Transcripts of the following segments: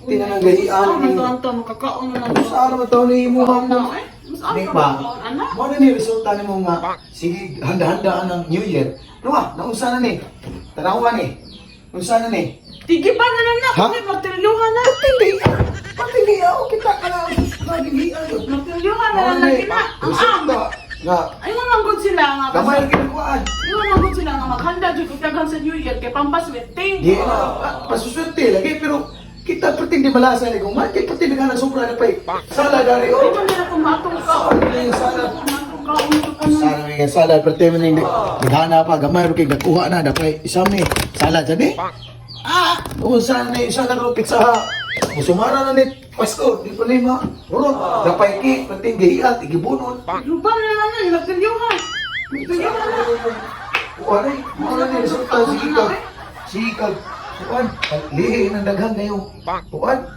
Tinanang gahian Ano ni. man to, makakaon na lang. Sa araw to ni mo Kaon na eh. Mas ano Di ka ba? makaon, anak? Mo na ni resulta nimo nga sige handa-handaan ng New Year. Nuwa, naunsa na ni? Tanawa ni. Unsa na ni? Tigi ba na lang na? Ha? Kasi martilyuhan na. Patindi. Patindi ako kita ka na nagigian. Martilyuhan na lang lagi na. Ang am. Resulta nga Ay, manggod sila nga. gamay ra ginakuan. Ay, manggod sila nga maghanda jud og daghan sa New Year kay pampaswerte. Di na pasuswerte lagi pero kita pretindi malasa ni kung man kay pretindi nga na sobra na pa eh. Sala dari Ay, oh. man na kung maatong ka. Sala yung sala. Maatong ka, unto ka na. Sala may sala pretindi ning naghana pa gamay ra kay nakuha na dapay isam ni sala dyan eh. Ah, unsa ni isa na ro pizza ha. Musumara na ni Pasko, di pa ni ma. Urot, dapay ki pretindi giat igibunon. Lupa na lang na, martilyuhan. Martilyuhan na. Kuan ay, mao na ni resulta sige ka. Sige ka. Kuan, lihi ng daghan kayo. Kuan,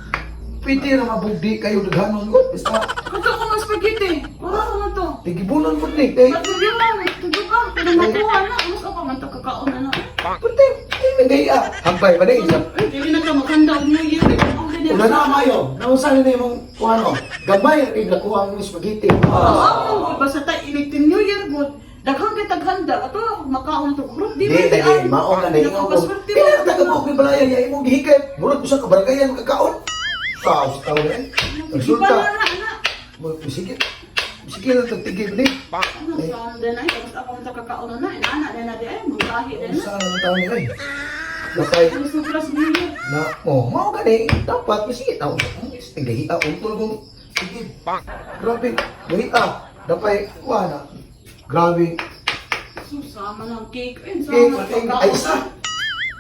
pwede na mabugdi kayo daghanon ko. Basta Kato ko ng spaghetti. Wala ko na to. tigibunon po ni kay Martilyuhan, tudo ka. Pero makuha na. Mas ako man to kakaon na na. pwede di man gaya. Hampay pa ni. Ay, dili na ka maghanda og New Year. Ang dili. Una na mayo, nausa na imong kuan o. Gamay ra kay nakuha ang spaghetti. Oo, ang gud basta ta ilig New Year gud. Daghang kay taghanda ato makaon to group Di lagi mao na ni Ako ko. paswerte Pila ra taga mo balaya ya imong gihikay. Murag usa ka baranggayan makakaon. Sa sa tawo ni. Resulta. Resulta. Na na. Mo sige. Sige lang tagtigib ni. Ano sa din ay tapos ako man kakaon na na inana din na di ay manggahi din na. Sa ang tawo ni ay. Lakay Ang sobra sa New Year. na oh mao gani dapat sige tawo. Tinggahi untol kong sige. Grabe, gahi dapay kuha na. Grabe. Susama ng cake. Ay, sama Cake, ng pating, pagkaon. ay isa.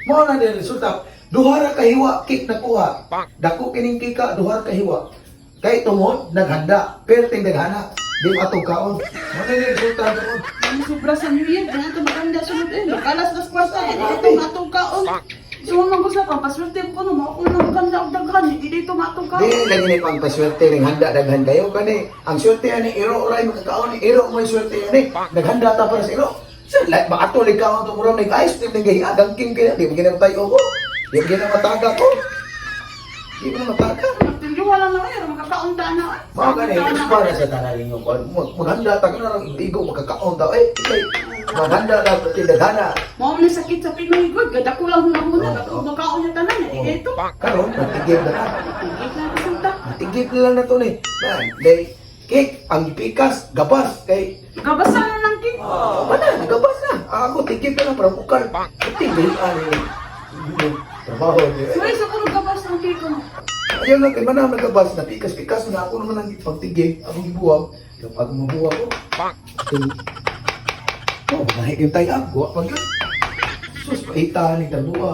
Mao na din resulta. Duha ra ka hiwa cake na kuha. Dako kining cake ka, duha ra ka hiwa. Kay tungod naghanda, perting daghana. Di matog kaon. Mao na din resulta tungod. Ang sobra sa New Year, ganyan ito maganda sunod eh. Magkalas nas kwarta, eh. Ito matong kaon. So, man gusto ka, paswerte ko no, mao na maganda og daghan, hindi dito matong kaon. Di lagi ni pangpaswerte ning handa daghan kayo kani. Ang swerte ani iro ray makakaon ni iro mo swerte ani. Naghanda ta para sa iro. Sir, like ba ato lig kaon to murag nig ice cream ning gahiagang king kaya di mo ginamtay ko. Di mo ginamataga ko. Di mo mataga. Martilyo wala na kayo, makakaon ta na. Eh. Mao gani para sa tanan ninyo kon. Maghanda ta kana lang igo makakaon ta eh. Kay maghanda ta pati daghana. Mao man sakit sa Pinoy god, gada ko lang huna-huna, Oo. oh, makaon niya tanan eh. Ito. Karon matigib na ta. Tigil na resulta. Matigib na lang na to ni. Man, day cake ang gipikas gabas kay Gabasa na ng cake. Oh, wala, nagabas na. Ako, tigib na lang, parang ukal. Tigil, ano yung trabaho niya. Sorry sa kuno gabas ng cake ko. Ayaw lang, kay manam nagabas na, pikas-pikas na ako naman ang pagtigil, akong gibuwag. Yung pag mabuwag ko, oh, mahig yung tayag, guwa pag yun. Sus, paita ni tabuwa.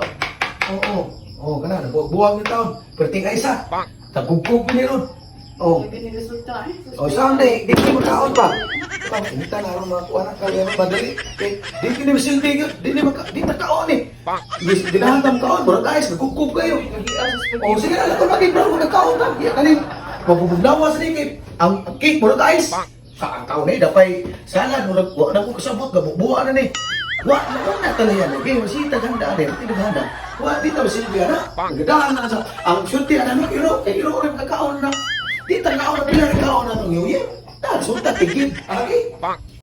Oo, oo, kana, nabuwag-buwag na taon. Perting ay isa, tagugkog ni ron. Oh, Lagi ni resulta eh. O saan di, di ko makaon pa. Pang inita na aron mga kuha na kaya madali. Kay di kini masilbi gyud, di ni maka di ta kaon eh. Di di na tam kaon, murag guys, nagkukub kayo. O sige na lang lagi bro, nagkaon ta. Iya kanin mabubuglawas ni kay ang cake murag guys. Sa ang kaon eh dapay salad murag wa na ko kasabot gabubuha na ni. Wa na wa na talayan lagi masita ganda ni, di ganda. Wa di ta masilbi ana. Nagdaan na sa ang sulti ana no iro, kay iro rin kakaon na. Di ta kaon na pila rin kaon na tong New Year. Ta sulta tigib. Okay.